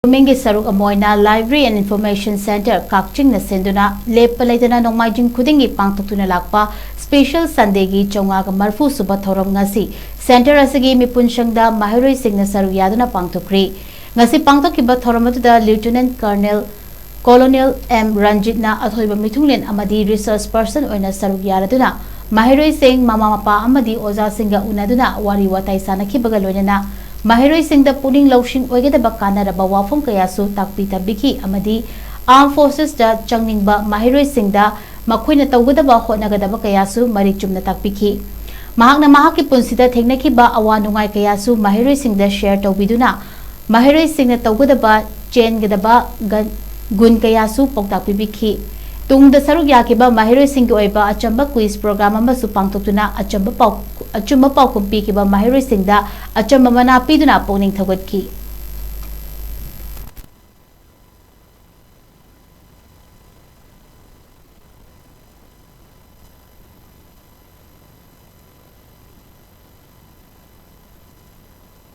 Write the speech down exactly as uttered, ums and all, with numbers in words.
ꯒꯣꯔꯃꯦꯟꯒꯤ ꯁꯔꯨꯛ ꯑꯃ ꯑꯣꯏꯅ Library and Information Centre ꯀꯛꯆꯤꯡꯅ ꯁꯤꯟꯗꯨꯅ ꯂꯦꯞꯄ ꯂꯩꯇꯅ ꯅꯣꯡꯃꯥꯏꯖꯤꯡ ꯈꯨꯗꯤꯡꯒꯤ ꯄꯥꯡꯊꯣꯛꯇꯨꯅ ꯂꯥꯛꯄ Special Sundayꯒꯤ ꯆꯥꯝꯃꯉꯥꯒ ꯃꯔꯤꯐꯨ ꯁꯨꯕ ꯊꯧꯔꯝ ꯉꯁꯤ Centre ꯑꯁꯤꯒꯤ ꯃꯤꯄꯨꯟꯁꯪꯗ ꯃꯍꯩꯔꯣꯏꯁꯤꯡꯅ ꯁꯔꯨꯛ ꯌꯥꯗꯨꯅ ꯄꯥꯡꯊꯣꯛꯈ꯭ꯔꯤ꯫ ꯉꯁꯤ ꯄꯥꯡꯊꯣꯛꯈꯤꯕ ꯊꯧꯔꯝ ꯑꯗꯨꯗ Lieutenant Colonel Colonel M ꯔꯟꯖꯤꯠꯅ ꯑꯊꯣꯏꯕ ꯃꯤꯊꯨꯡꯂꯦꯟ ꯑꯃꯗꯤ Resource Person ꯑꯣꯏꯅ ꯁꯔꯨꯛ ꯌꯥꯔꯗꯨꯅ ꯃꯍꯩꯔꯣꯏꯁꯤꯡ, ꯃꯃꯥ ꯃꯄꯥ ꯑꯃꯗꯤ ꯑꯣꯖꯥꯁꯤꯡꯒ ꯎꯅꯗꯨꯅ ꯋꯥꯔꯤ ꯋꯥꯇꯥꯏ ꯁꯥꯟꯅꯈꯤꯕꯒ ꯂꯣꯏꯅꯅ ꯃꯍꯩꯔꯣꯏꯁꯤꯡꯗ ꯄꯨꯛꯅꯤꯡ ꯂꯧꯁꯤꯡ ꯑꯣꯏꯒꯗꯕ ꯀꯥꯟꯅꯔꯕ ꯋꯥꯐꯝ ꯀꯌꯥꯁꯨ ꯇꯥꯛꯄꯤ ꯇꯝꯕꯤꯈꯤ ꯑꯃꯗꯤ Armed Forcesꯇ ꯆꯪꯅꯤꯡꯕ ꯃꯍꯩꯔꯣꯏꯁꯤꯡꯗ ꯃꯈꯣꯏꯅ ꯇꯧꯒꯗꯕ ꯍꯣꯠꯅꯒꯗꯕ ꯀꯌꯥꯁꯨ ꯃꯔꯤꯛ ꯆꯨꯝꯅ ꯇꯥꯛꯄꯤꯈꯤ꯫ ꯃꯍꯥꯛꯅ ꯃꯍꯥꯛꯀꯤ ꯄꯨꯟꯁꯤꯗ ꯊꯦꯡꯅꯈꯤꯕ ꯑꯋꯥ ꯅꯨꯡꯉꯥꯏ ꯀꯌꯥꯁꯨ ꯃꯍꯩꯔꯣꯏꯁꯤꯡꯗ share ꯇꯧꯕꯤꯗꯨꯅ ꯃꯍꯩꯔꯣꯏꯁꯤꯡꯅ ꯇꯧꯒꯗꯕ, ꯆꯦꯟꯒꯗꯕ ꯒꯟ-, ꯒꯨꯟ ꯀꯌꯥꯁꯨ ꯄꯥꯎꯇꯥꯛ ꯄꯤꯕꯤꯈꯤ꯫ ꯇꯨꯡꯗ ꯁꯔꯨꯛ ꯌꯥꯈꯤꯕ ꯃꯍꯩꯔꯣꯏꯁꯤꯡꯒꯤ ꯑꯣꯏꯕ ꯑꯆꯝꯕ quiz program ꯑꯃꯁꯨ ꯄꯥꯡꯊꯣꯛꯇꯨꯅ ꯑꯆꯝꯕ ꯄꯥꯎ-, ꯑꯆꯨꯝꯕ ꯄꯥꯎꯈꯨꯝ ꯄꯤꯈꯤꯕ ꯃꯍꯩꯔꯣꯏꯁꯤꯡꯗ ꯑꯆꯝꯕ ꯃꯅꯥ ꯄꯤꯗꯨꯅ ꯄꯨꯛꯅꯤꯡ ꯊꯧꯒꯠꯈꯤ꯫